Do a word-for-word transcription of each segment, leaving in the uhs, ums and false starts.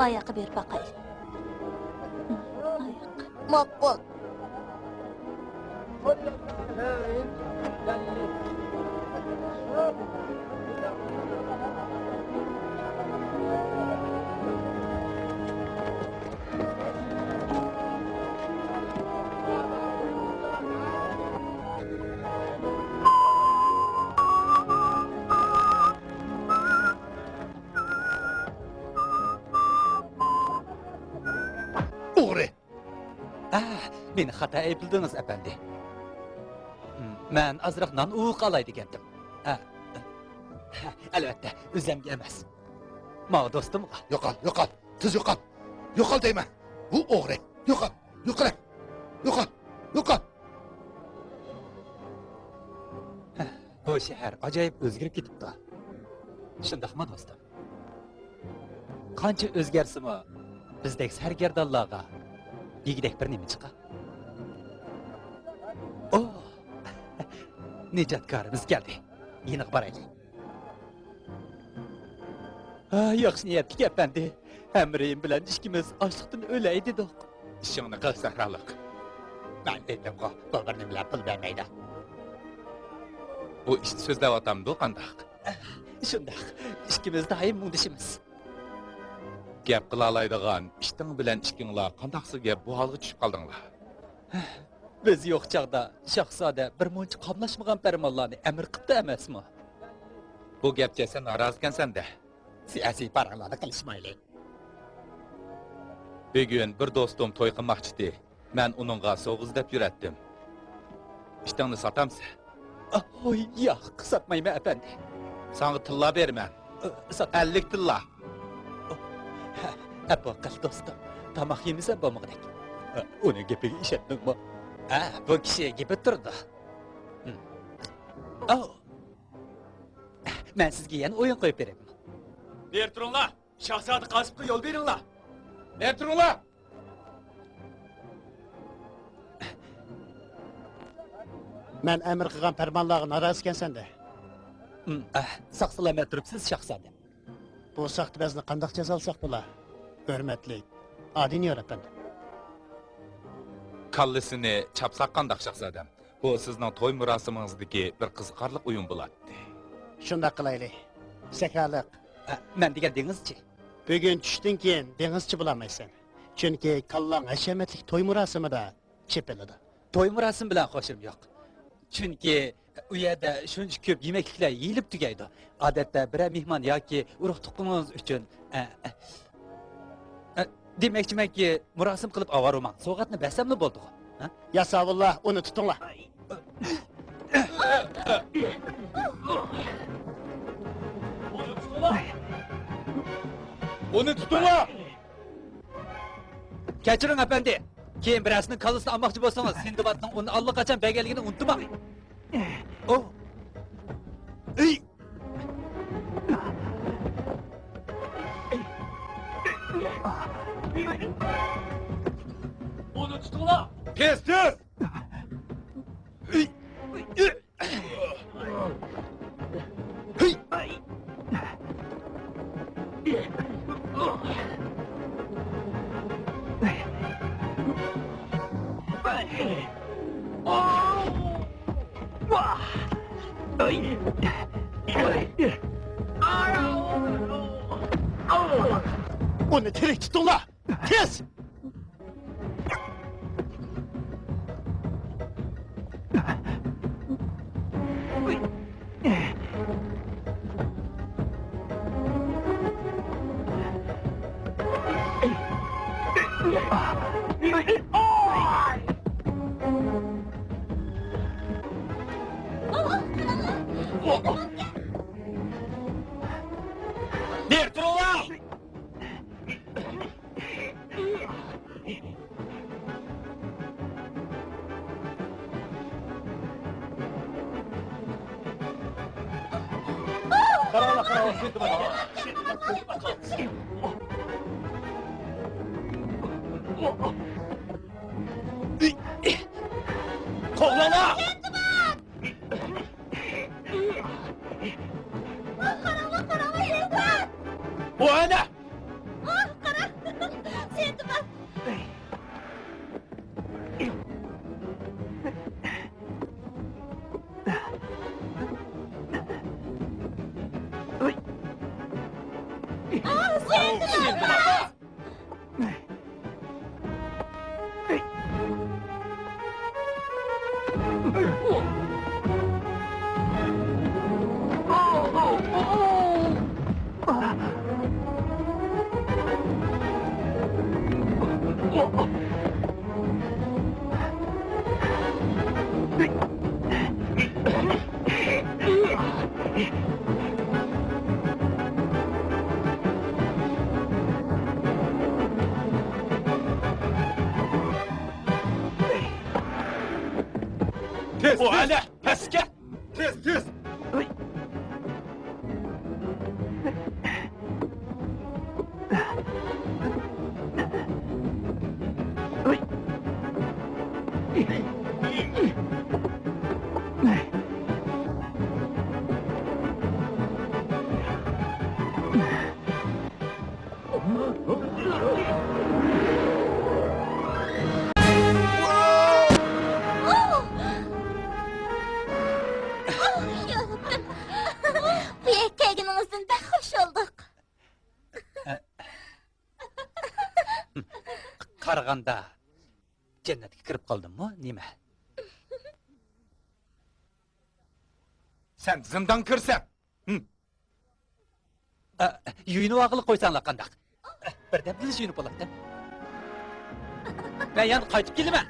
ئاياققا بېرىپ باقايلى. ئاياق. ماقۇل. ئوغرى! ئا، مېنى خاتا ئەيىبلىدىڭىز، ئەپەندى. مەن ئازراق نان ئۇۋۇق ئالاي دېگەنتىم. ئا، ئەلۋەتتە، ئۆزەمگە ئەمەس. ماۋۇ دوستۇمغا. يوقال، يوقال، تېز يوقال. يوقال دەيمەن. بۇ ئوغرى. يوقال، يوقال، يوقال، يوقال. بۇ شەھەر ئاجايىپ ئۆزگىرىپ كېتىپتۇ. شۇنداقمۇ، دوستۇم؟ قانچە ئۆزگەرسىمۇ، بىزدەك سەرگەردانلارغا دېگۈدەك بىر نېمە چىقار. ئوھ! نىجاتكارىمىز كەلدى. يېنىغا بارايلى. ھا، ياخشى نىيەتلىك ئەپەندى. ھەمرىيىم بىلەن ئىككىمىز ئاچلىقتىن ئۆلەي دېدۇق. ئىشىڭنى قىل، سەھرالىق. مەن دېدىمغۇ، بۇ بىر نېمىلەر پۇل بەرمەيدۇ. بۇ ئىشنى سۆزلەۋاتامدۇ قانداق؟ شۇنداق. ئىككىمىز دائىم مۇڭدىشىمىز. گەپ قىلالايدىغان ئىتىڭ بىلەن ئىككىڭلار قانداقسىگە بۇ ھالغا چۈشۈپ قالدىڭلار؟ بىز يوق چاغدا شاھزادە بىر مۇنچە قاملاشمىغان پەرمانلارنى ئەمىر قىپتۇ ئەمەسمۇ؟ بۇ گەپچە سەن نارازىكەنسەن-دە. سىياسىي پاراڭلارنى قىلىشمايلى. بۈگۈن بىر دوستۇم توي قىلماقچىتى. مەن ئۇنىڭغا سوۋغا ئىزدەپ يۈرەتتىم. ئىتىڭنى ساتامسەن؟ ئاھ، ھوي، ياق، ساتمايمەن، ئەپەندى. ساڭا تىللا بېرىمەن. ئە، سات. ئەللىك تىللا. ھە، ئەپۇ قىل، دوستۇم. تاماق يېمىسەم بولمىغۇدەك. ئە، ئۇنىڭ گېپىگە ئىشەندىڭمۇ؟ ھە، بۇ كىشى گېپى تۇرىدۇ. ھىم. ئاۋ. مەن سىزگە يەنە ئويۇن قويۇپ بېرەيمۇ؟ بېرى تۇرۇڭلار! شاھزادە قاسىپقا يول بېرىڭلار! بېرى تۇرۇڭلار! مەن ئەمىر قىلغان پەرمانلارغا نارازىكەنسەن-دە. ئىم، ئەھ، ساق-سالامەت تۇرۇپسىز، شاھزادەم. بۇ ساختىپەزنى قانداق جازالىساق بولا؟ ھۆرمەتلىك ئادىنىيور ئەپەندى. كاللىسىنى چاپساق قانداق، شاھزادەم؟ بۇ سىزنىڭ توي مۇراسىمىڭىزدىكى بىر قىزىقارلىق ئويۇن بولاتتى. شۇنداق قىلايلى. سەھرالىق. ئە، مەن دېگەن دېڭىزچى. بۈگۈن چۈشتىن كېيىن دېڭىزچى بولالمايسەن. چۈنكى كاللاڭ ھەشەمەتلىك توي مۇراسىمىدا چېپىلىدۇ. توي مۇراسىمى بىلەن خوشۇم يوق. چۈنكى ئۇ يەردە شۇنچە كۆپ يېمەكلىكلەر يېيىلىپ تۈگەيدۇ. ئادەتتە بىرەر مېھمان ياكى ئۇرۇق-تۇغقىنىڭىز ئۈچۈن، ئە، ئە، ئە، دېمەكچىمەنكى، مۇراسىم قىلىپ ئاۋارە بولماڭ. سوۋغاتنى بەرسەملا بولدىغۇ. ھە؟ ياساۋۇللا، ئۇنى تۇتۇڭلار. ئۇنى تۇتۇڭلار! كەچۈرۈڭ، ئەپەندى. كېيىن بىرەرسىنىڭ كاللىسىنى ئالماقچى بولسىڭىز، سىندبادنىڭ ئۇنى ئاللىقاچان بەرگەنلىكىنى ئۇنتۇماڭ. ئۇ. ئېي! ئۇنى تۇتۇڭلار! تېز، تېز! ئۇنى تىرىك تۇتۇڭلار! تېز! بېرى تۇرۇڭلار! قاراڭلار، قاراڭلار، سىنتىمادا. قوغلاڭلار! قاراڭلار، قاراڭلار، يېرىڭلار! بۇ ئەنە! ئاھ، قارا! تېز، بۇ تېز. ھەلە پەسكە. تېز، تېز. بۇ يەرگە كەلگىنىڭىزدىن بەك خۇش بولدۇق. قارىغاندا جەننەتكە كىرىپ قالدىممۇ نېمە؟ سەن زىندان كىرسەن. ھىم. ئە، يۇيۇنۇۋالغىلى قويساڭلار قانداق؟ بىردەم دېلىش يۇيۇنۇپ بولاتتىم. مەن يەنە قايتىپ كېلىمەن.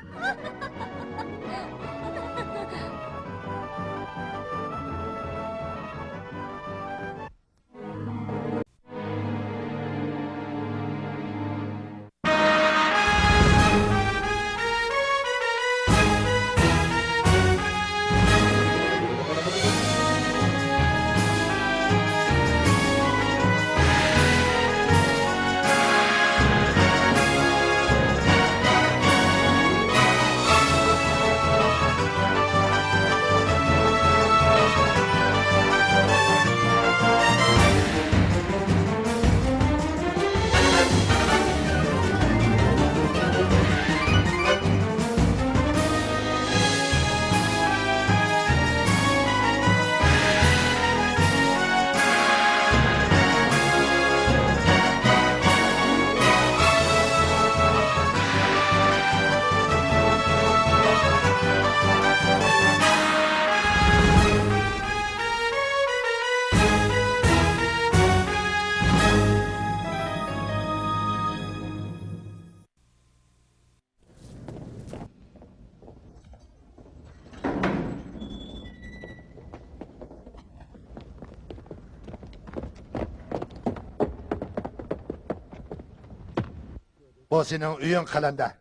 بۇ سېنىڭ ئۆيۈڭ، قەلەندەر.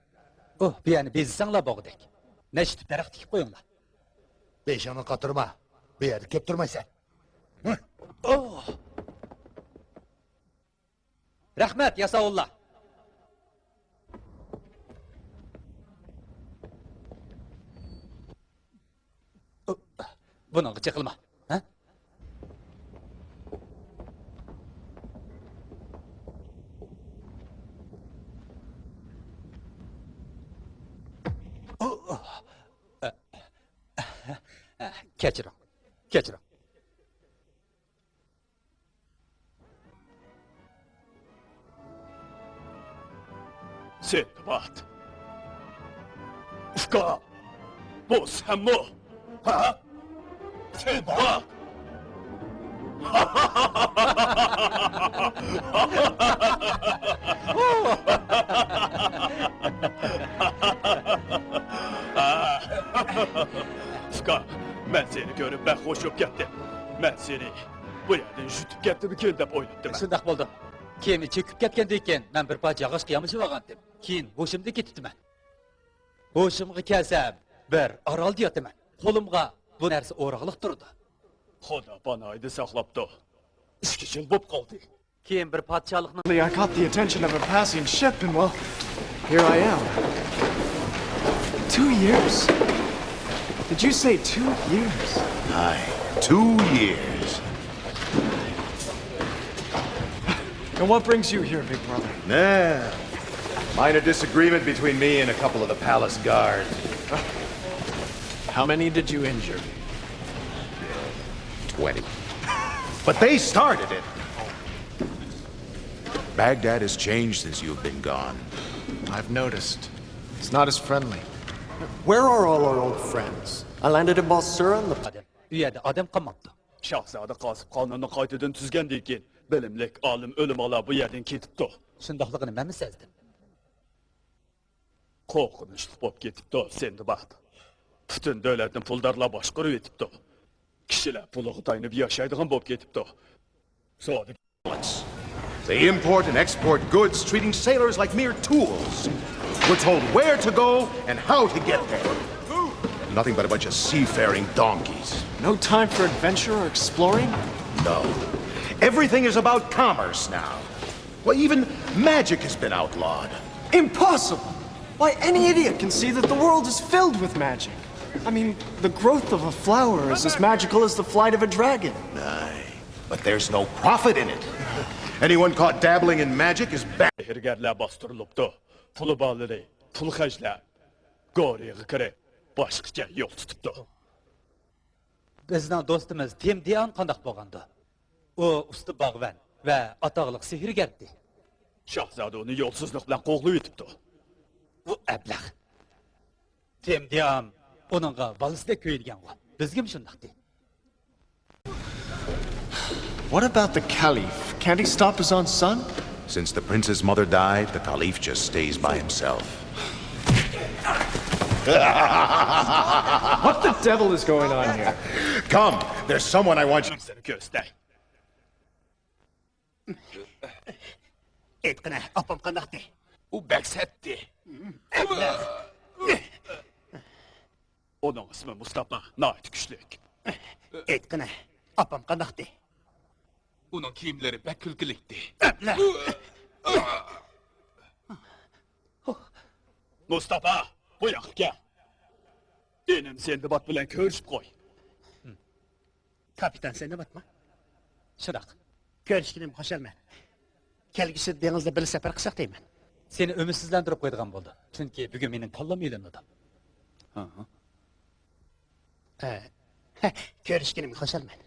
ئۇھ، بۇ يەرنى بېزىسەڭلار بولغۇدەك. نەچچە تۈپ دەرەخ تىكىپ قويۇڭلار. بېشىڭنى قاتۇرما. بۇ يەردە كۆپ تۇرمايسەن. ھە؟ ئوھ! رەھمەت، ياساۋۇللار. بۇنىڭغا چېقىلما. ھە؟ كەچۈرۈڭ. كەچۈرۈڭ. سىندباد. ئۇكا، بۇ سەنمۇ؟ ھە؟ سىندباد. ئۇكا، مەن سېنى كۆرۈپ بەك خۇش بولۇپ كەتتىم. مەن سېنى بۇ يەردىن يۈتۈپ كەتتىمىكىن دەپ ئويلاپتىمەن. شۇنداق بولدى. كېمە چۆكۈپ كەتكەندىن كېيىن، مەن بىر پارچە ياغاچقا يامىشىۋالغانتىم. كېيىن ھوشۇمدىن كېتىپتىمەن. ھوشۇمغا كەلسەم، بىر ئارالدا ياتىمەن. قولۇمغا بۇ نەرسە ئوراقلىق تۇرىدۇ. خۇدا پاناھىدا ساقلاپتۇ. ئىچكۈچۈم بولۇپ قالدى. كېيىن بىر پادىشاھلىقنىڭ I caught the attention of a passing ship, and well, here I am. Two years? Did you say two years? Aye, two years. And what brings you here, big brother? Nah. Minor disagreement between me and a couple of the palace guards. How many did you injure? Twenty. But they started it. Baghdad has changed since you've been gone. I've noticed. It's not as friendly. Where are all our old friends? I landed in Basra and the ئادەم. ئۇ يەردە ئادەم قالماپتۇ. شاھزادە قاسىپ قانۇننى قايتىدىن تۈزگەندىن كېيىن، بىلىملىك ئالىم ئۆلىمالار بۇ يەردىن كېتىپتۇ. شۇنداقلىقىنى مەنمۇ سەزدىم. قورقۇنچلۇق بولۇپ كېتىپتۇ، سىندباد. پۈتۈن دۆلەتنى پۇلدارلار باشقۇرۇۋېتىپتۇ. كىشىلەر پۇلىغا تايىنىپ ياشايدىغان بولۇپ كېتىپتۇ. سودا They import and export goods, treating sailors like mere tools. We're told where to go and how to get there. Nothing but a bunch of seafaring donkeys. No time for adventure or exploring? No. Everything is about commerce now. Well, even magic has been outlawed. Impossible! Why, any idiot can see that the world is filled with magic. I mean, the growth of a flower is as magical as the flight of a dragon. Aye, but there's no profit in it. Anyone caught dabbling in magic is banned. سېھىرگەرلەر باستۇرۇلۇپتۇ. پۇلى بارلىرى پۇل خەجلەپ، گورىغا كىرىپ، باشقىچە يول تۇتۇپتۇ. بىزنىڭ دوستىمىز تىم دىئان قانداق بولغاندۇ؟ ئۇ ئۇستا باغۋەن ۋە ئاتاقلىق سېھىرگەردى. شاھزادە ئۇنى يولسىزلىق بىلەن قوغلىۋېتىپتۇ. ئۇ ئەبلەخ. تىم دىئان ئۇنىڭغا بالىسىدەك كۆيىدىكەنغۇ. بىزگىمۇ شۇنداقتى. What about the Caliph? Can't he stop his own son? Since the prince's mother died, the Caliph just stays by himself. What the devil is going on here? Come, there's someone I want you. سېنى كۆرسىتەي. ئېيتقىنە، ئاپام قانداقتى؟ ئۇ بەك سەتتى. ئۇنىڭ ئىسمى مۇستاپا، ناھايىتى كۈچلۈك. ئېيتقىنە، ئاپام قانداقتى؟ ئۇنىڭ كىيىملىرى بەك كۈلكىلىكتى. مۇستاپا، بۇ ياققا كەل. ئىنىم سىندباد بىلەن كۆرۈشۈپ قوي. كاپىتان سىندبادمۇ؟ شۇنداق. كۆرۈشكىنىم خۇشالمەن. كەلگۈسىدە دېڭىزدا بىللە سەپەر قىلساق دەيمەن. سېنى ئۈمىدسىزلەندۈرۈپ قويىدىغان بولدۇم. چۈنكى بۈگۈن مېنىڭ كاللام ئېلىنىدۇ. ھە. ھە، كۆرۈشكىنىمگە خۇشالمەن.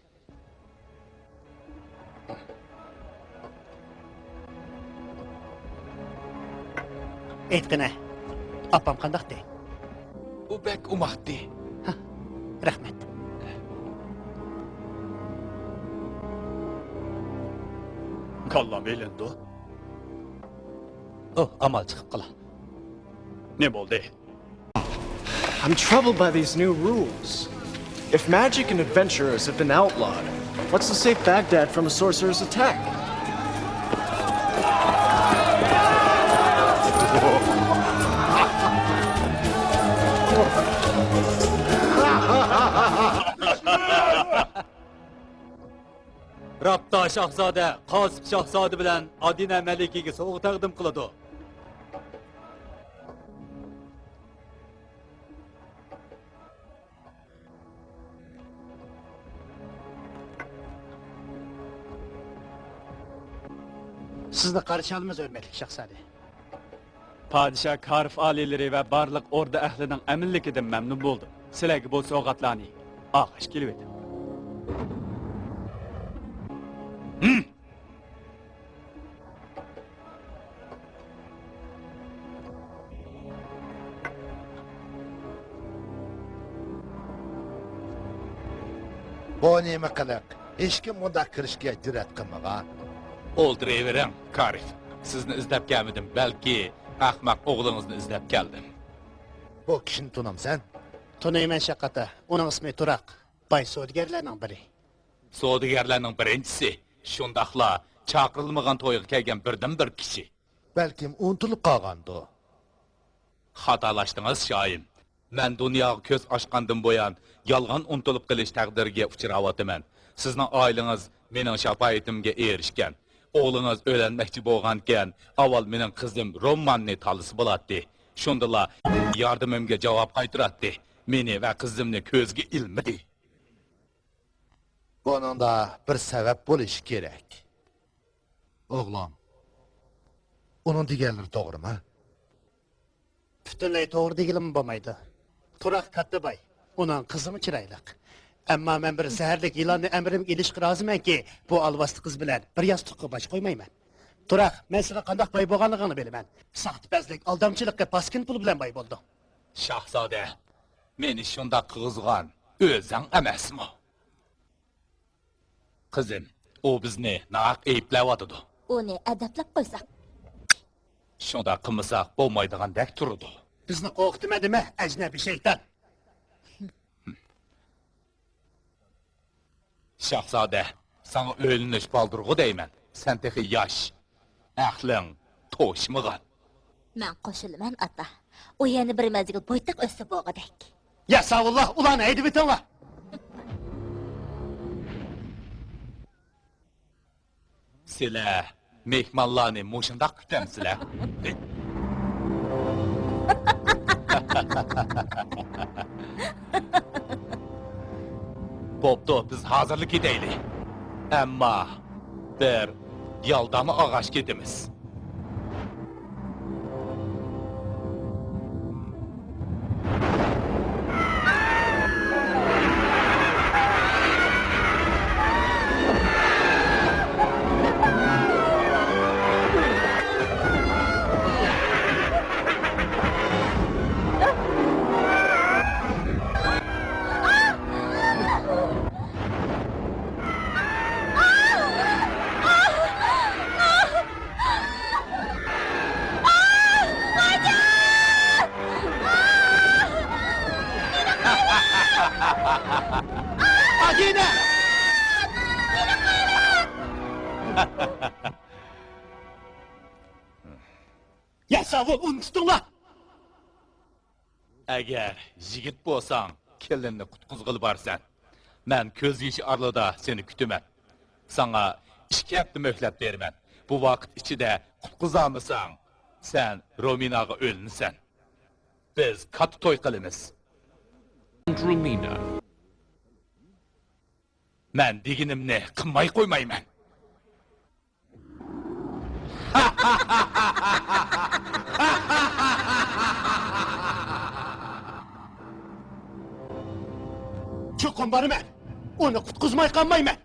ئېيتقىنە، ئاپام قانداقتى؟ ئۇ بەك ئوماقتى. ھە، رەھمەت. كاللام ئېلىندى. ئوھ، ئامال چىقىپ قالا. نېمە بولدى؟ I'm troubled by these new rules. If magic and adventurers have been outlawed, what's to save Baghdad from a sorcerer's attack? رابتا شاھزادە قاسىپ شاھزادە بىلەن ئادىنە مەلىكىگە سوۋغا تەقدىم قىلىدۇ. سىزنى قارشى ئالىمىز، ھۆرمەتلىك شاھزادە. پادىشاھ كارىف ئالىيلىرى ۋە بارلىق ئوردا ئەھلىنىڭ ئەمىنلىكىدىن مەمنۇن بولدۇم. سىلەرگە بۇ سوۋغاتلارنى ئالغاچ كېلىۋىدىم. بۇ نېمە قىلىق؟ ھېچكىم مۇنداق كىرىشكە جۈرئەت قىلمىغان. ئولتۇرۇۋېرىڭ، كارىف. سىزنى ئىزدەپ كەلمىدىم، بەلكى ئەخمەق ئوغلىڭىزنى ئىزدەپ كەلدىم. بۇ كىشىنى تونامسەن؟ تونۇيمەن، شاھ ئاتا. ئۇنىڭ ئىسمى تۇراق. باي سودىگەرلەرنىڭ بىرى. سودىگەرلەرنىڭ بىرىنچىسى، شۇنداقلا چاقىرىلمىغان تويغا كەلگەن بىردىنبىر كىشى. بەلكىم ئۇنتۇلۇپ قالغاندۇ؟ خاتالاشتىڭىز، شاھىم. مەن دۇنياغا كۆز ئاچقاندىن بۇيان، يالغان ئۇنتۇلۇپ قېلىش تەقدىرىگە ئۇچراۋاتىمەن. سىزنىڭ ئائىلىڭىز مېنىڭ شاپائىتىمگە ئېرىشكەن. ئوغلىڭىز ئۆيلەنمەكچى بولغانىكەن، ئاۋۋال مېنىڭ قىزىم روماننى تاللىسا بولاتتى. شۇندىلا ياردىمىمگە جاۋاب قايتۇراتتى. مېنى ۋە قىزىمنى كۆزگە ئىلمىدى. بۇنىڭدا بىر سەۋەب بولۇشى كېرەك. ئوغلۇم، ئۇنىڭ دېگەنلىرى توغرىمۇ؟ پۈتۈنلەي توغرا دېگىلىمۇ بولمايدۇ. تۇراق كاتتا باي، ئۇنىڭ قىزىمۇ چىرايلىق. ئەمما مەن بىر زەھەرلىك يىلاننى ئەمرىمگە ئېلىشقا رازىمەنكى، بۇ ئالۋاستى قىز بىلەن بىر ياستۇققا باش قويمايمەن. بىراق، مەن سېنىڭ قانداق باي بولغانلىقىڭنى بىلىمەن. ساختىپەزلىك، ئالدامچىلىققا، پاسكىنا پۇل بىلەن باي بولدۇڭ. شاھزادە، مېنى شۇنداق قىلغۇزغان ئۆزۈڭ ئەمەسمۇ؟ قىزىم، ئۇ بىزنى ناھەق ئەيىبلەۋاتىدۇ. ئۇنى ئەدەپلەپ قويساق. شۇنداق قىلمىساق بولمايدىغاندەك تۇرىدۇ. بىزنى قورقۇتما دېمە، ئەجنەبىي شەيتان. شاھزادە، ساڭا ئۆيلىنىش بالدۇرغۇ دەيمەن. سەن تېخى ياش. ئەقلىڭ توشمىغان. مەن قوشۇلىمەن، ئاتا. ئۇ يەنە بىر مەزگىل بويتاق ئۆتسە بولغۇدەك. ياساۋۇللا، ئۇلارنى ھەيدىۋېتىڭلار. سىلەر مېھمانلارنى مۇشۇنداق كۈتەمسىلەر؟ بوپتۇ، بىز ھازىرلا كېتەيلى. ئەمما بىر يالداما ئاغاچ كېتىمىز. ئادىنە! ياساۋۇل، ئۇنى تۇتۇڭلار! ئەگەر يىگىت بولساڭ، كېلىننى قۇتقۇزغىلى بارىسەن. مەن كۆز يېشى ئارىلىدا سېنى كۈتىمەن. ساڭا ئىككى ھەپتە مۆھلەت بېرىمەن. بۇ ۋاقىت ئىچىدە قۇتقۇزالمىساڭ، سەن رومىناغا ئۆيلىنىسەن. بىز كاتتا توي قىلىمىز. رومىنا. مەن دېگىنىمنى قىلماي قويمايمەن. چوقۇم بارىمەن. ئۇنى قۇتقۇزماي قالمايمەن.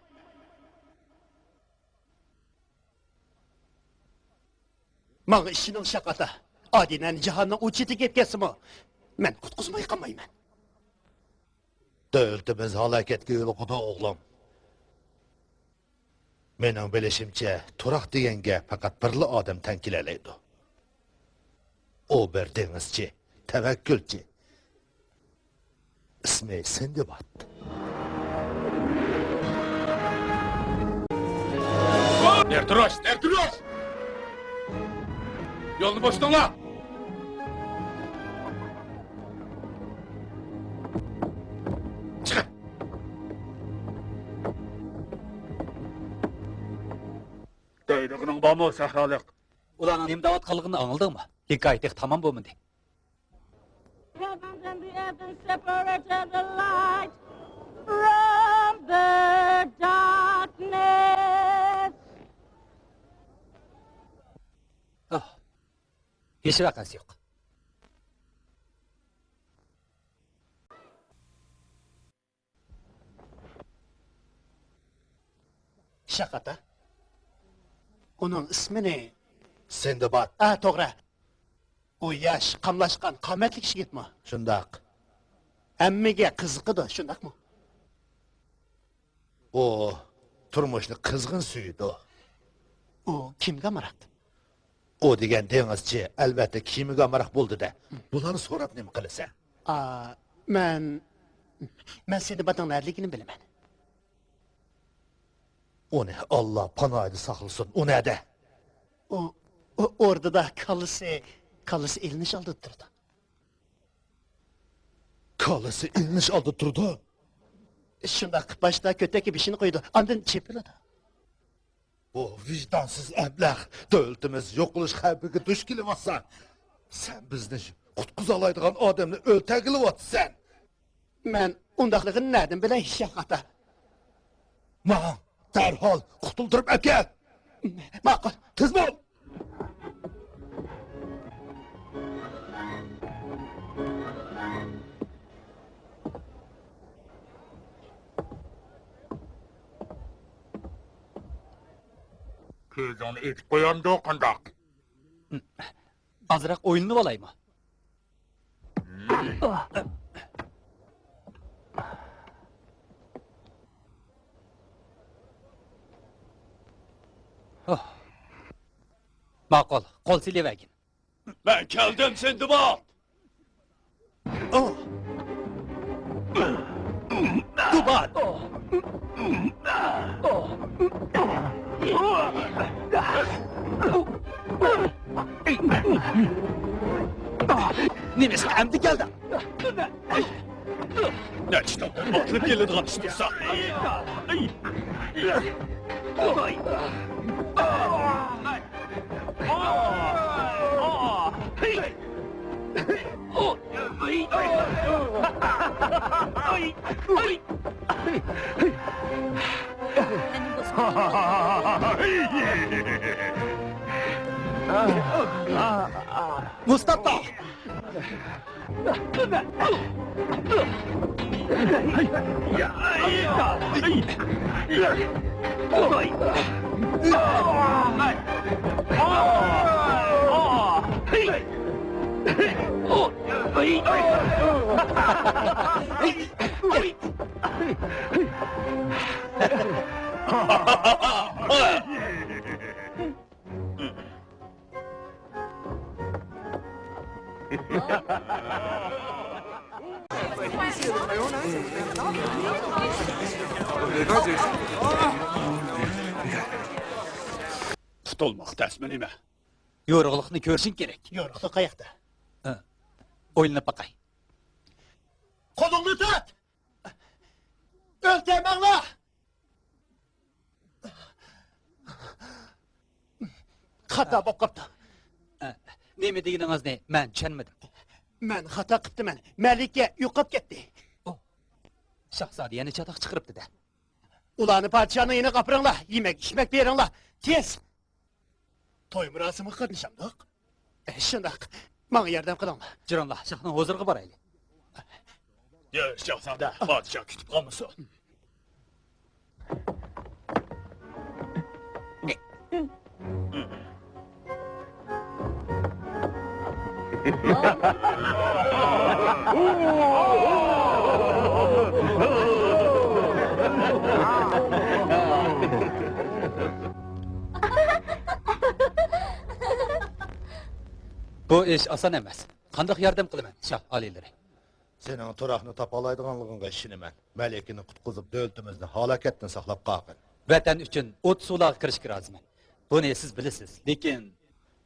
ماڭا ئىشىنىڭ شاقاتا. ئادىنەنى جاھاننىڭ ئۇ چېتىگە يەتكەزسىمۇ، مەن قۇتقۇزماي قالمايمەن. دۆلىتىمىز ھالاكەتكە يولۇقىدۇ، ئوغلۇم. مېنىڭ بىلىشىمچە، تۇراق دېگەنگە پەقەت بىرلا ئادەم تەڭ كېلەلەيدۇ. ئۇ بىر دېڭىزچى، تەۋەككۈلچى. ئىسمى سىندباد. نەرە تۇرۇش، نەرە تۇرۇش! يولنى بوشىتىڭلار! چىقىڭ! دەيدىغىنىڭ بارمۇ، سەھرالىق؟ ئۇلارنىڭ نېمە دەۋاتقانلىقىنى ئاڭلىدىڭمۇ؟ ھېكايە تېخى تامام بولمىدى. Heaven and the earth and separated the light from the darkness. ئاھ، ھېچ ۋەقەسى يوق. شاقاتا. ئۇنىڭ ئىسمىنى سىندباد. ئا، توغرا. ئۇ ياش، قاملاشقان، قامەتلىك يىگىتمۇ؟ شۇنداق. ھەممىگە قىزىقىدۇ، شۇنداقمۇ؟ ئۇ تۇرمۇشنى قىزغىن سۆيىدۇ. ئۇ كىمگە ئامراق؟ ئۇ دېگەن دېڭىزچى، ئەلۋەتتە، كېمىگە ئامراق بولدى-دە. بۇلارنى سوراپ نېمە قىلىسەن؟ ئا، مەن، مەن سىندبادنىڭ نەدىلىكىنى بىلىمەن. ئۇنى ئاللا پاناھىدا ساقلىسۇن. ئۇ نەدە؟ ئۇ، ئۇ ئوردىدا كاللىسى، كاللىسى ئېلىنىش ئالدىدا تۇرىدۇ. كاللىسى ئېلىنىش ئالدىدا تۇرىدۇ؟ شۇنداق، باشتا كۆتەككە بېشىنى قويىدۇ، ئاندىن چېپىلىدۇ. بۇ ۋىجدانسىز ئەبلەخ، دۆلىتىمىز يوقىلىش خەۋپىگە دۇچ كېلىۋاتسا، سەن بىزنى قۇتقۇزالايدىغان ئادەمنى ئۆلتۈرگىلى ئاتىسەن. مەن ئۇنداقلىقىنى نەدىن بىلەي، شاقاتا؟ ماڭ، دەرھال قۇتۇلدۇرۇپ ئەكەل! ماقۇل. تېز بول! ئۆزۈڭنى ئېتىپ قويامدۇ قانداق؟ ئازراق ئويلىنىۋالايمۇ؟ ماقۇل، قول سېلىۋەرگىن. مەن كەلدىم، سىندباد! دۇباد! نېمىشقا ئەمدى كەلدىڭ؟ نەچچە تاپقان ئاتلىنىپ كېلىدىغان ئىش تۇرسا. مۇستاپا! قۇتۇلماق تەسمۇ نېمە؟ يورۇقلۇقنى كۆرۈشۈڭ كېرەك. يورۇقلۇق قاياقتا؟ ھە. ئويلىنىپ باقاي. قولۇڭنى تارت! ئۆلتۈرمەڭلار! خاتا بولۇپ قاپتۇ. ئە، نېمە دېگىنىڭىزنى مەن چۈشەنمىدىم. مەن خاتا قىپتىمەن. مەلىكە يوقاپ كەتتى. ئو، شاھزادە يەنە چاتاق چىقىرىپتۇ-دە. ئۇلارنى پادىشاھنىڭ يېنىغا ئاپىرىڭلار، يېمەك-ئىچمەك بېرىڭلار، تېز! توي مۇراسىمىغا قاتنىشامدۇق؟ ئە، شۇنداق. ماڭا ياردەم قىلىڭلار. جۈرۈڭلار، شاھنىڭ ھۇزۇرىغا بارايلى. يۈر، شاھزادە، پادىشاھ كۈتۈپ قالمىسۇن. بۇ ئىش ئاسان ئەمەس. قانداق ياردەم قىلىمەن، شاھ ئالىيلىرى؟ سېنىڭ تۇراقنى تاپالايدىغانلىقىڭغا ئىشىنىمەن. مەلىكىنى قۇتقۇزۇپ، دۆلىتىمىزنى ھالاكەتتىن ساقلاپ قالغىن. ۋەتەن ئۈچۈن ئوت-سۇلارغا كىرىشكە رازىمەن. بۇنى سىز بىلىسىز، لېكىن.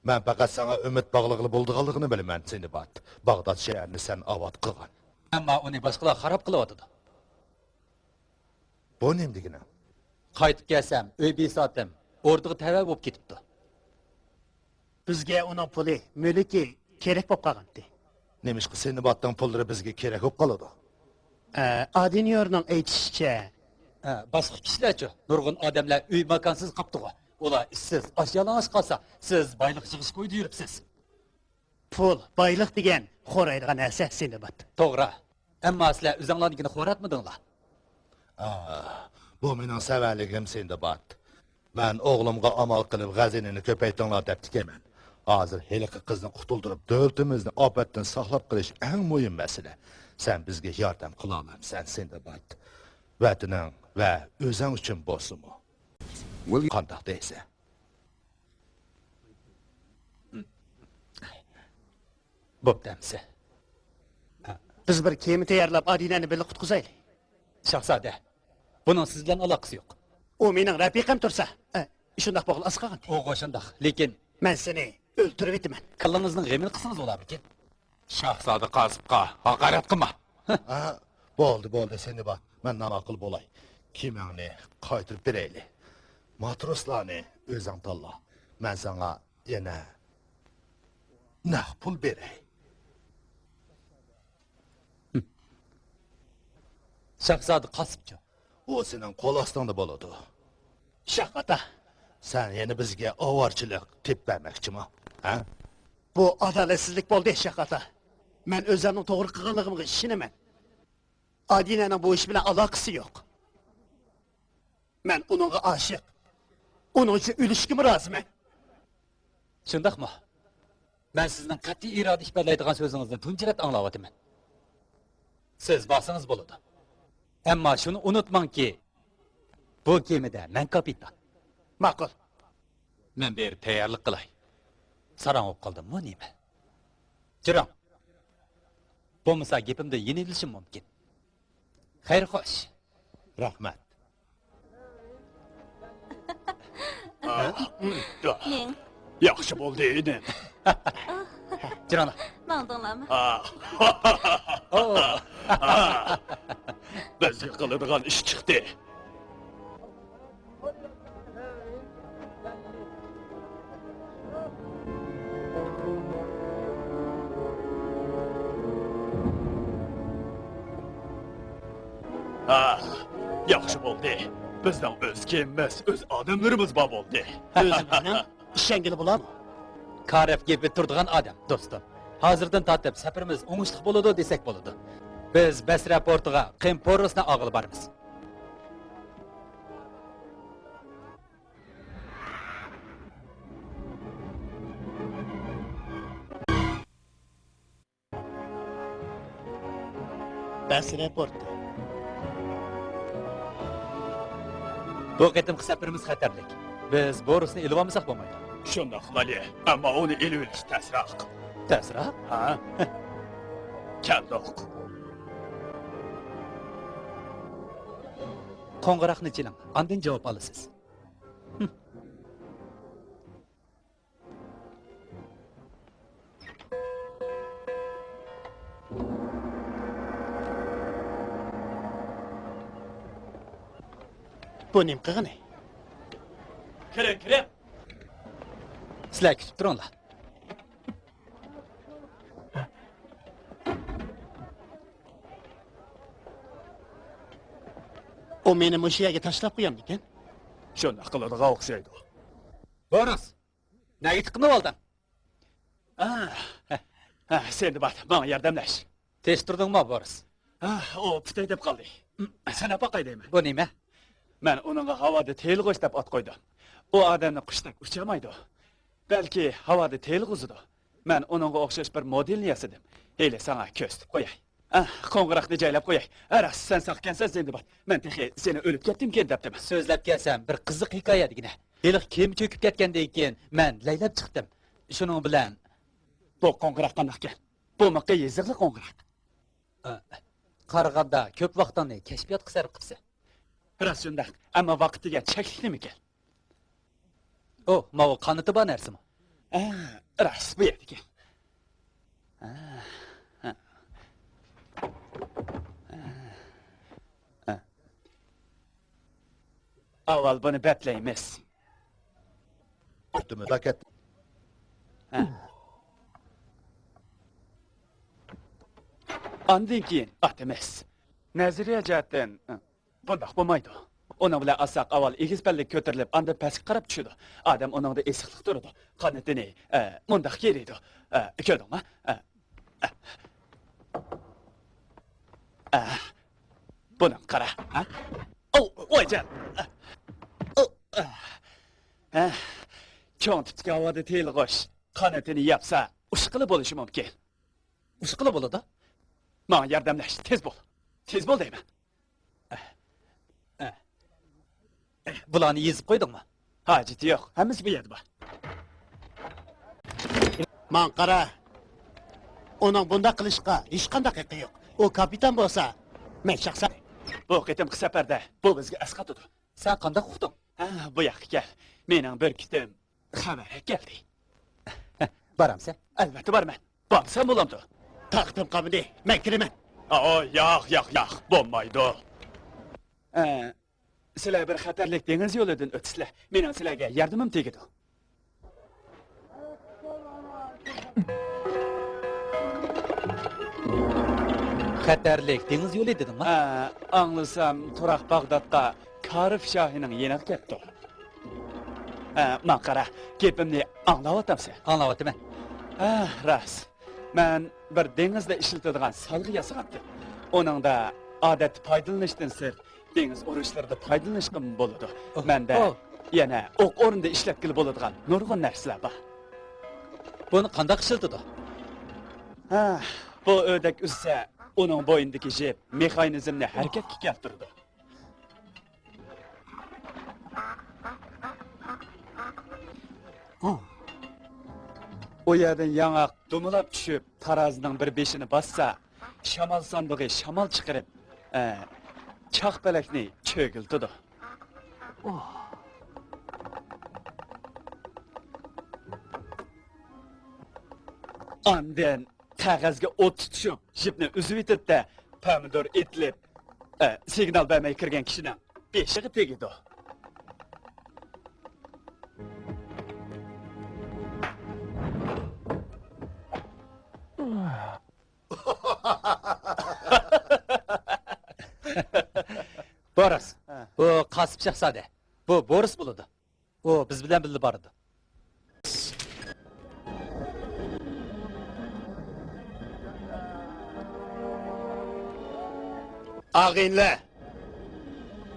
مەن پەقەت ساڭا ئۈمىد باغلىغىلى بولىدىغانلىقىنى بىلىمەن، سىندباد. باغداد شەھىرىنى سەن ئاۋات قىلغان. ئەمما ئۇنى باشقىلار خاراب قىلىۋاتىدۇ. بۇ نېمە دېگىنىڭ؟ قايتىپ كەلسەم، ئۆي بىساتىم ئوردىغا تەۋە بولۇپ كېتىپتۇ. بىزگە ئۇنىڭ پۇلى، مۈلكى كېرەك بولۇپ قالغانتى. نېمىشقا سىندبادنىڭ پۇللىرى بىزگە كېرەك بولۇپ قالىدۇ؟ ئە، ئادىنيورنىڭ ئېيتىشىچە. ئە، باشقا كىشىلەرچۇ؟ نۇرغۇن ئادەملەر ئۆي ماكانسىز قاپتىغۇ. ئۇلار ئىشسىز، ئاچ-يالىڭاچ قالسا، سىز بايلىق يىغىش كويىدا يۈرۈپسىز. پۇل، بايلىق دېگەن خورايدىغان نەرسە، سىندباد. توغرا. ئەمما سىلەر ئۆزۈڭلارنىڭكىنى خوراتمىدىڭلار؟ ئا، بۇ مېنىڭ سەۋەنلىكىم، سىندباد. مەن ئوغلۇمغا ئامال قىلىپ غەزىنىنى كۆپەيتىڭلار دەپتىكەنمەن. ھازىر ھېلىقى قىزنى قۇتۇلدۇرۇپ، دۆلىتىمىزنى ئاپەتتىن ساقلاپ قېلىش ئەڭ مۇھىم مەسىلە. سەن بىزگە ياردەم قىلالامسەن، سىندباد؟ ۋەتىنىڭ ۋە ئۆزۈڭ ئۈچۈن بولسىمۇ. قانداق دەيسەن؟ بوپتۇ ئەمىسە. بىز بىر كېمە تەييارلاپ، ئادىنەنى بىللە قۇتقۇزايلى. شاھزادە، بۇنىڭ سىز بىلەن ئالاقىسى يوق. ئۇ مېنىڭ رەپىقەم تۇرسا. ئە، شۇنداق بولغىلى ئاز قالغانتى. ئۇغۇ شۇنداق، لېكىن. مەن سېنى ئۆلتۈرۈۋېتىمەن. كاللىڭىزنىڭ غېمىنى قىلسىڭىز بولارمىكىن؟ شاھزادە قاسىپقا ھاقارەت قىلما. ھە، بولدى، بولدى، سىندباد. مەن ناماقۇل بولاي. كېمەڭنى قايتۇرۇپ بېرەيلى. ماتروسلارنى ئۆزۈڭ تاللا. مەن ساڭا يەنە نەق پۇل بېرەي. شاھزادە قاسىپچۇ؟ ئۇ سېنىڭ قول ئاستىڭدا بولىدۇ. شاھ ئاتا. سەن يەنە بىزگە ئاۋارىچىلىك تېپىپ بەرمەكچىمۇ؟ ھە؟ بۇ ئادالەتسىزلىك بولدى، شاھ ئاتا. مەن ئۆزۈمنىڭ توغرا قىلغانلىقىمغا ئىشىنىمەن. ئادىنەنىڭ بۇ ئىش بىلەن ئالاقىسى يوق. مەن ئۇنىڭغا ئاشىق. ئۇنىڭ ئۈچۈن ئۆلۈشكىمۇ رازىمەن. شۇنداقمۇ؟ مەن سىزنىڭ قەتئىي ئىرادە ئىپادىلەيدىغان سۆزىڭىزنى تۇنجى رەت ئاڭلاۋاتىمەن. سىز بارسىڭىز بولىدۇ. ئەمما شۇنى ئۇنتۇماڭكى، بۇ كېمىدە مەن كاپىتان. ماقۇل. مەن بىر تەييارلىق قىلاي. ساراڭ بولۇپ قالدىممۇ نېمە؟ جۈرۈڭ. بولمىسا گېپىمدە يېنىۋېلىشىم مۇمكىن. خەير خوش. رەھمەت. مىڭ. ياخشى بولدى، ئىنىم. جىرانا. ماڭدىڭلارمۇ؟ بىزگە قىلىدىغان ئىش چىقتى. ھا، ياخشى بولدى. بىزنىڭ ئۆز كېمىمىز، ئۆز ئادەملىرىمىز بار بولدى. ئۆزىمىزنىڭ ئىشەنگىلى بولامۇ؟ كارەپ گېپى تۇرىدىغان ئادەم، دوستۇم. ھازىردىن تارتىپ سەپىرىمىز ئوڭۇشلۇق بولىدۇ دېسەك بولىدۇ. بىز بەسرە پورتىغا قېيىن بورۇسنى ئالغىلى بارىمىز. بەسرە پورتى. بۇ قېتىمقى سەپىرىمىز خەتەرلىك. بىز بورۇسنى ئېلىۋالمىساق بولمايدۇ. شۇنداق قىلايلى، ئەمما ئۇنى ئېلىۋېلىش تەسراق. تەسراق؟ ھا؟ كەلدۇق. قوڭغۇراقنى چېلىڭ، ئاندىن جاۋاب ئالىسىز. بۇ نېمە قىلغىنى؟ كىرىڭ، كىرىڭ. سىلەر كۈتۈپ تۇرۇڭلار. ئۇ مېنى مۇشۇ يەرگە تاشلاپ قويامدىكىن؟ شۇنداق قىلىدىغان ئوخشايدۇ. بورۇس! نەگە تىقىنىۋالدىڭ؟ ھە، سېندىبات، ماڭا ياردەملەش. تېشتۇردۇڭمۇ، بورۇس؟ ھە، ئۇ پۈتەي دەپ قالدى. ساناپ باقاي دەيمەن. بۇ نېمە؟ مەن ئۇنىڭغا ھاۋادا تېيىلغۇچ دەپ ئات قويدۇم. ئۇ ئادەمنى قۇشتەك ئۇچالمايدۇ. بەلكى ھاۋادا تېيىلغۇزىدۇ. مەن ئۇنىڭغا ئوخشاش بىر مودېلنى ياسىدىم. ھېلى ساڭا كۆرسىتىپ قوياي. ئاھ، قوڭغۇراقنى جايلاپ قوياي. راست، سەن ساقكەنسەن، زىندىبات. مەن تېخى سېنى ئۆلۈپ كەتتىمكىن دەپتىمەن. سۆزلەپ كەلسەم، بىر قىزىق ھېكايە دېگىنە. ھېلىقى كېمە چۆكۈپ كەتكەندىن كېيىن، مەن لەيلەپ چىقتىم. شۇنىڭ بىلەن. بۇ قوڭغۇراق قانداقكەن؟ بۇمۇ يېزىقلىق قوڭغۇراق. ئە، قارىغاندا، كۆپ ۋاقتىڭنى كەشپىياتقا سەرپ قىپسەن. راست شۇنداق، ئەمما ۋاقىت دېگەن چەكلىك نېمىكەن؟ ئۇ، ماۋۇ قانىتى بار نەرسىمۇ؟ ھە، راست، بۇ يەردىكەن. ھە، ھە. ھە. ئاۋۋال بۇنى بەتلەيمىز. ئاپتوموبىل كەتتى. ھە. ئاندىن كېيىن ئاتىمىز. نەزەرىيە جەھەتتىن، بۇنداق بولمايدۇ. ئۇنىڭ بىلەن ئاتساق، ئاۋۋال ئېگىز پەللىگە كۆتۈرۈلۈپ، ئاندىن پەسكە قاراپ چۈشىدۇ. ئادەم ئۇنىڭدا ئېسىقلىق تۇرىدۇ. قانىتىنى، ئە، مۇنداق كېرىيدۇ. ئە، كۆردۈڭمۇ؟ ئە، ئە. ئە، بۇنىڭغا قارا. ھە؟ ئوۋ، ۋايجان. ئە، ئوۋ، ئە. ھە؟ چوڭ تىپتىكى ھاۋادا تېيىلغۇچ قانىتىنى ياپسا، ئۇچقىلى بولۇشى مۇمكىن. ئۇچقىلى بولىدۇ؟ ماڭا ياردەملەش، تېز بول. تېز بول دەيمەن. بۇلارنى يېزىپ قويدۇڭمۇ؟ ھاجىتى يوق، ھەممىسى بۇ يەردە بار. ماڭا قارا. ئۇنىڭ بۇنداق قىلىشقا ھېچقانداق ھەققى يوق. ئۇ كاپىتان بولسا، مەن شەخسەن. بۇ قېتىمقى سەپەردە بۇ بىزگە ئەسقاتىدۇ. سەن قانداق ئۇقتۇڭ؟ ھە، بۇ ياققا كەل. مېنىڭ بىر كۈتۈم خەۋەر كەلدى. بارامسەن؟ ئەلۋەتتە بارىمەن. بارمىسام بولامدۇ؟ تاقىتىم قالمىدى. مەن كىرىمەن. ئا، ياق، ياق، ياق. بولمايدۇ. ئە، سىلەر بىر خەتەرلىك دېڭىز يولىدىن ئۆتىسىلەر. مېنىڭ سىلەرگە ياردىمىم تېگىدۇ. خەتەرلىك دېڭىز يولى دېدىڭما؟ ھە، ئاڭلىسام، تۇراق باغدادقا كارىف شاھىنىڭ يېنىغا كەپتۇ. ھە، ماڭا قارا، گېپىمنى ئاڭلاۋاتامسەن؟ ئاڭلاۋاتىمەن. ھە، راست. مەن بىر دېڭىزدا ئىشلىتىدىغان سالغا ياسىغانتىم. ئۇنىڭدا ئادەتتە پايدىلىنىشتىن سىرت، دېڭىز ئۇرۇشلىرىدا پايدىلىنىشقىمۇ بولىدۇ. ئوھ، مەندە ئوھ. يەنە ئوق ئورنىدا ئىشلەتكىلى بولىدىغان نۇرغۇن نەرسىلەر بار. بۇنى قانداق ئىشلىتىدۇ؟ ھە، بۇ ئۆردەك ئۈزسە، ئۇنىڭ بوينىدىكى جىپ مېخانىزمنى ھەرىكەتكە كەلتۈرىدۇ. ئۇ يەردىن ياڭاق دومىلاپ چۈشۈپ، تارازىنىڭ بىر بېشىنى باسسا، شامال ساندۇقى شامال چىقىرىپ، ئە، چاقپەلەكنى چۆگۈلىتىدۇ. ئاندىن قەغەزگە ئوت تۇتۇشۇپ، جىپنى ئۈزۈۋېتىدىدە، پەمىدۇر ئېتىلىپ، ئە، سىگنال بەرمەي كىرگەن كىشىنىڭ بېشىغا تېگىدۇ. بورس. ھە. بۇ قاسىپ شاھزادە. بۇ بورس بولىدۇ. ئۇ بىز بىلەن بىللە بارىدۇ. ئاغىنىلەر،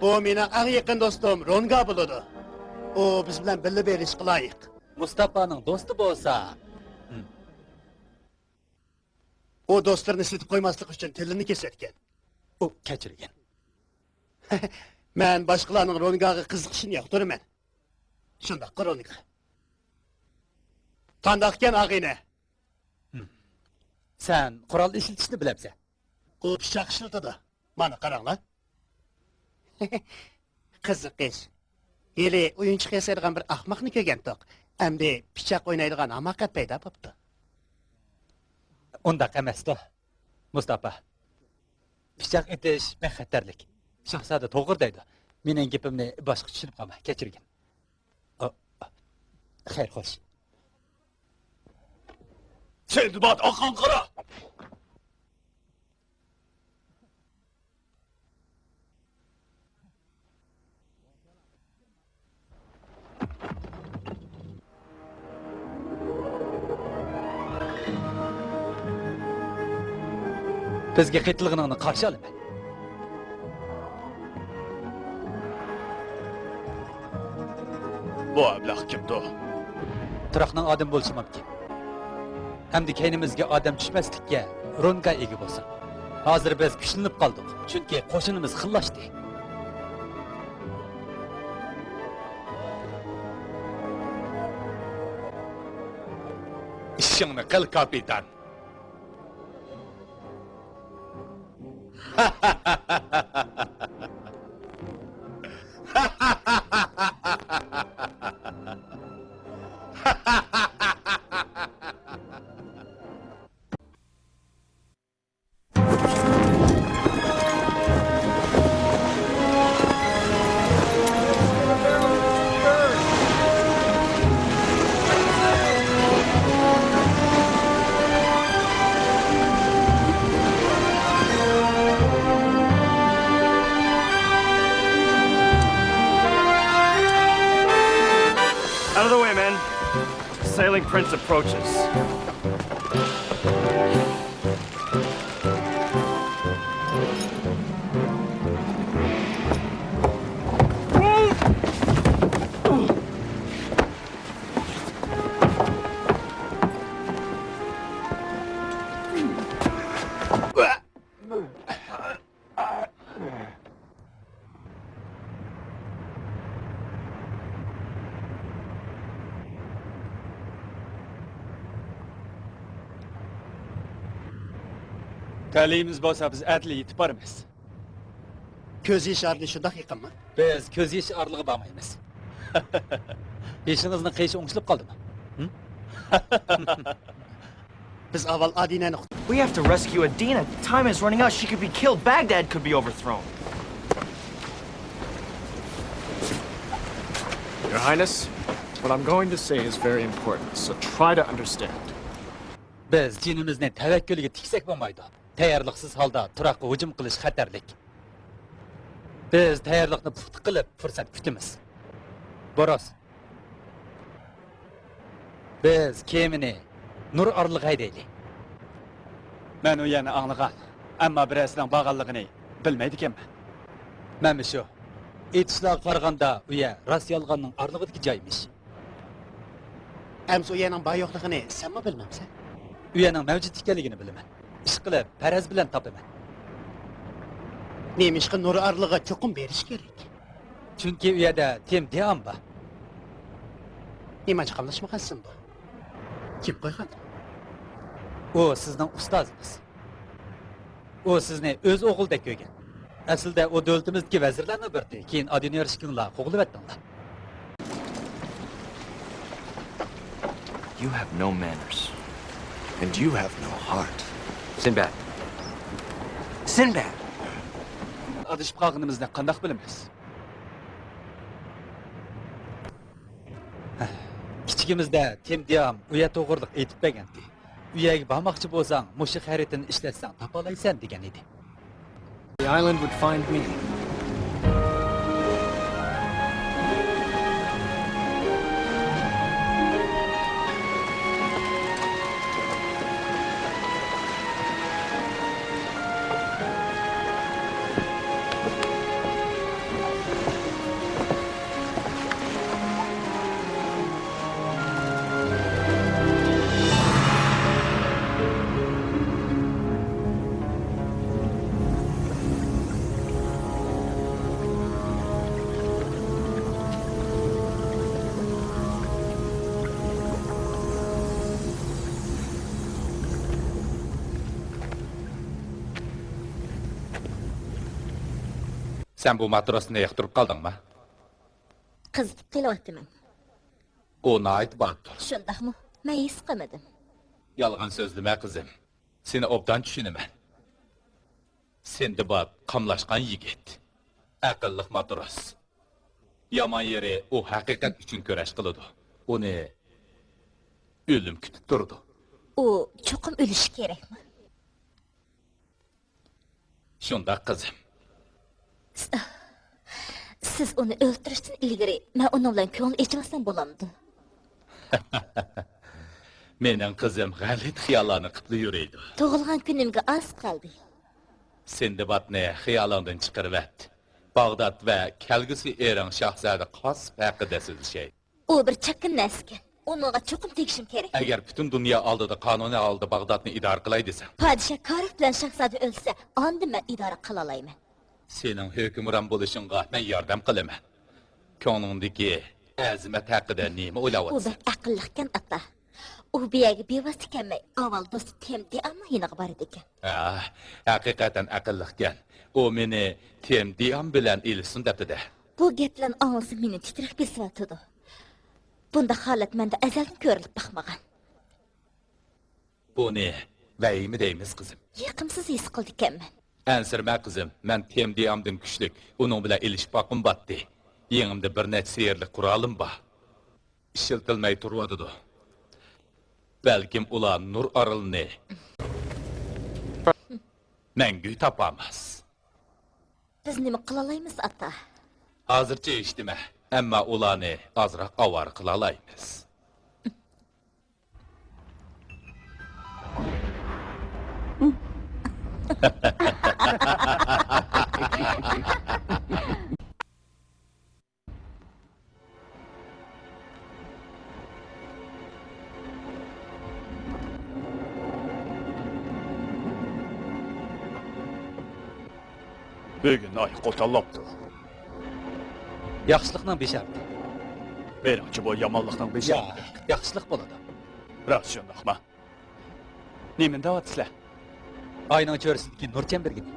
بۇ مېنىڭ ئەڭ يېقىن دوستۇم رونگا بولىدۇ. ئۇ بىز بىلەن بىللە بېرىشقا لايىق. مۇستاپانىڭ دوستى بولسا، ھىم. ئۇ دوستلىرىنى سېتىپ قويماسلىق ئۈچۈن تىلىنى كېسىۋەتكەن. ئۇ كەچۈرگىن. مەن باشقىلارنىڭ رونگاغا قىزىقىشىنى ياقتۇرىمەن. شۇنداققۇ، رونگا؟ قانداقكەن، ئاغىنە؟ ھىم. سەن قورال ئىشلىتىشنى بىلەمسەن؟ ئۇ پىچاق ئىشلىتىدۇ. مانا قاراڭلار. قىزىق ئىش. ھېلى ئويۇنچۇق ياسايدىغان بىر ئاخماقنى كۆرگەنتۇق. ئەمدى پىچاق ئوينايدىغان ھاماقەت پەيدا بوپتۇ. ئۇنداق ئەمەستۇ، مۇستاپا. پىچاق ئېتىش بەك خەتەرلىك. شاھزادە توغرا دەيدۇ. مېنىڭ گېپىمنى باشقا چۈشىنىپ قالما، كەچۈرگىن. ئا، خەير، خوش. سىندباد، ئاقاڭ قارا! بىزگە قېتىلغىنىڭنى قارشى ئالىمەن. بۇ ئەبلەخ كىمدۇ؟ تۇراقنىڭ ئادىمى بولۇشى مۇمكىن. ئەمدى كەينىمىزگە ئادەم چۈشمەسلىككە رونگا ئىگە بولسۇن. ھازىر بىز كۈچلىنىپ قالدۇق، چۈنكى قوشۇنىمىز خىللاشتى. ئىشىڭنى قىل، كاپىتان. Out of the way, men. Sailing Prince approaches. تەلىيىمىز بولسا، بىز ئەتىلا يېتىپ بارىمىز. كۆز يېشى ئارىلى شۇنداق يېقىنمۇ؟ بىز كۆز يېشى ئارىلىغا بارمايمىز. بېشىڭىزنىڭ قېشى ئوڭشىلىپ قالدىمۇ؟ ھىم؟ بىز ئاۋۋال ئادىنەنى قۇت- We have to rescue Adina. Time is running out. She could be killed. Baghdad could be overthrown. Your Highness, what I'm going to say is very important, so try to understand. بىز جېنىمىزنى تەۋەككۈلگە تىكسەك بولمايدۇ. تەييارلىقسىز ھالدا تۇراققا ھۇجۇم قىلىش خەتەرلىك. بىز تەييارلىقنى پۇختا قىلىپ، پۇرسەت كۈتىمىز. بوراس. بىز كېمىنى نۇر ئارىلىغا ھەيدەيلى. مەن ئۇ يەرنى ئاڭلىغان، ئەمما بىرەرسىنىڭ بارغانلىقىنى بىلمەيدىكەنمەن. مەنمۇ شۇ. ئېيتىشلارغا قارىغاندا، ئۇ يەر راست يالغاننىڭ ئارىلىقىدىكى جايمىش. ئەمسە ئۇ يەرنىڭ بار يوقلۇقىنى سەنمۇ بىلمەمسەن؟ ئۇ يەرنىڭ مەۋجۇت ئىكەنلىكىنى بىلىمەن. ئىشقىلىپ، پەرەز بىلەن تاپىمەن. نېمىشقا نۇر ئارىلىغا چوقۇم بېرىش كېرەك؟ چۈنكى ئۇ يەردە تېم دىئام بار. نېمانچە قاملاشمىغانسىن بۇ؟ كىم قويغان؟ ئۇ سىزنىڭ ئۇستازىڭىز. ئۇ سىزنى ئۆز ئوغلىدەك كۆرگەن. ئەسلىدە ئۇ دۆلىتىمىزدىكى ۋەزىرلەرنىڭ بىرى، كېيىن ئادىنى يارىشىكىڭلار قوغلىۋەتتىڭلار. You have no manners. And you have no heart. Sinbad. Sinbad! ئادىشىپ قالغىنىمىزنى قانداق بىلىمىز؟ كىچىكىمىزدە تېم دىئام ئۇ يەر توغرىلىق ئېيتىپ بەرگەنتى. ئۇ يەرگە بارماقچى بولساڭ، مۇشۇ خەرىتىنى ئىشلەتسەڭ تاپالايسەن دېگەن ئىدى. The island would find me. سەن بۇ ماتروسنى ياقتۇرۇپ قالدىڭما؟ قىزىتىپ قېلىۋاتىمەن. ئۇ ناھايىتى باتۇر. شۇنداقمۇ؟ مەن ھېس قىلمىدىم. يالغان سۆزلىمە، قىزىم. سېنى ئوبدان چۈشىنىمەن. سىندباد قاملاشقان يىگىت. ئەقىللىق ماتروس. يامان يېرى، ئۇ ھەقىقەت ئۈچۈن كۈرەش قىلىدۇ. ئۇنى ئۆلۈم كۈتۈپ تۇرىدۇ. ئۇ چوقۇم ئۆلۈشى كېرەكمۇ؟ شۇنداق، قىزىم. سىز ئۇنى ئۆلتۈرۈشتىن ئىلگىرى مەن ئۇنىڭ بىلەن كۆڭۈل ئېچىۋالسام بولامدۇ؟ مېنىڭ قىزىم غەلىتە خىياللارنى قىپلا يۈرىدۇ. تۇغۇلغان كۈنۈمگە ئاز قالدى. سىندبادنى خىيالىڭدىن چىقىرىۋەت. باغداد ۋە كەلگۈسى ئېرىڭ شاھزادە قاسىپ ھەققىدە سۆزلىشەيلى. ئۇ بىر چاكىنا نەرسىكەن. ئۇنىڭغا چوقۇم تېگىشىم كېرەك. ئەگەر پۈتۈن دۇنيا ئالدىدا قانۇنىي ھالدا باغدادنى ئىدارە قىلاي دېسەڭ. پادىشاھ كارت بىلەن شاھزادە ئۆلسە، ئاندىن مەن ئىدارە قىلالايمەن. سېنىڭ ھۆكۈمران بولۇشۇڭغا مەن ياردەم قىلىمەن. كۆڭلۈڭدىكى ئەزىمەت ھەققىدە نېمە ئۇ ئويلاۋاتىسەن؟ بەك ئەقىللىقكەن، ئاتا. ئۇ بۇ يەرگە بىۋاسىتە كەلمەي، ئاۋۋال دوستى تېم دىئامنىڭ يېنىغا بارىدىكەن. ھە، ھەقىقەتەن ئەقىللىقكەن. ئۇ مېنى تېم دىئام بىلەن ئېلىشسۇن دەپتۇ-دە. بۇ گەپلەرنى ئاڭلىسا مېنى تىترەك بېسىۋاتىدۇ. بۇنداق ھالەت مەندە ئەزەلدىن كۆرۈلۈپ باقمىغان. بۇنى ۋەھىمە دەيمىز، قىزىم. يېقىمسىز ھېس قىلىدىكەنمەن. ئەنسىرىمە، قىزىم، مەن تېم دىئامدىن كۈچلۈك، ئۇنىڭ بىلەن ئېلىشىپ باققۇم باتتى. يېڭىمدا بىر نەچچە سېھىرلىك قورالىم بار. ئىشلىتىلمەي تۇرۇۋاتىدۇ. بەلكىم ئۇلار نۇر ئارىلىنى مەڭگۈ تاپالماس. بىز نېمە قىلالايمىز، ئاتا؟ ھازىرچە ھېچنېمە، ئەمما ئۇلارنى ئازراق ئاۋارە قىلالايمىز. بۈگۈن ئاي قوتانلاپتۇ. ياخشىلىقنىڭ بېشارىتى. مېنىڭچە، بۇ يامانلىقنىڭ بېشارىتى. ياق، ياخشىلىق بولىدۇ. راست شۇنداقما؟ نېمىنى دەۋاتىسىلەر؟ ئاينىڭ چۆرىسىدىكى نۇر چەمبىرىكىنى.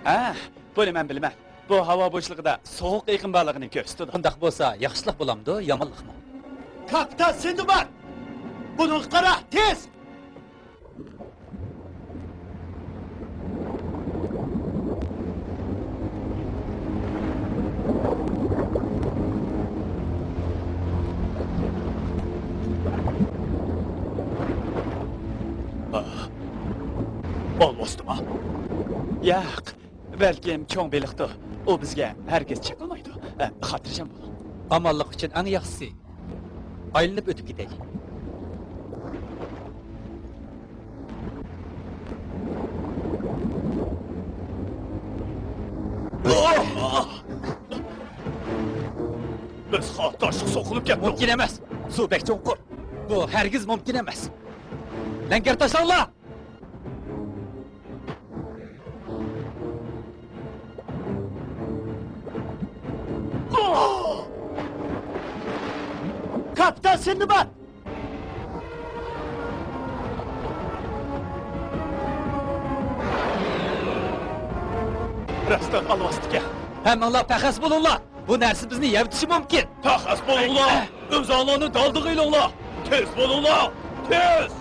ھە، بۇنى مەن بىلىمەن. بۇ ھاۋا بوشلۇقىدا سوغۇق ئېقىم بارلىقىنى كۆرسىتىدۇ. ئۇنداق بولسا، ياخشىلىق بولامدۇ، يامانلىقمۇ؟ كاپىتان سىندباد! بۇنىڭغا قارا، تېز! ئالۋاستىما؟ ياق، بەلكىم چوڭ بېلىقتۇ. ئۇ بىزگە ھەرگىز چېقىلمايدۇ. خاتىرجەم بولۇڭ. ئامانلىق ئۈچۈن ئەڭ ياخشىسى، ئايلىنىپ ئۆتۈپ كېتەيلى. بىز خار تاشلىق سوقۇلۇپ كەتتۇق. مۇمكىن ئەمەس. سۇ بەك چوڭقۇر. بۇ ھەرگىز مۇمكىن ئەمەس. لەڭگەر تاشلاڭلار! كاپىتان سىندباد! راستتىن ئالۋاستىكەن. ھەممىڭلار پەخەس بولۇڭلار! بۇ نەرسە بىزنى يەۋېتىشى مۇمكىن! پەخەس بولۇڭلار! ئۆزۈڭلارنى دالدىغا ئېلىڭلار! تېز بولۇڭلار! تېز!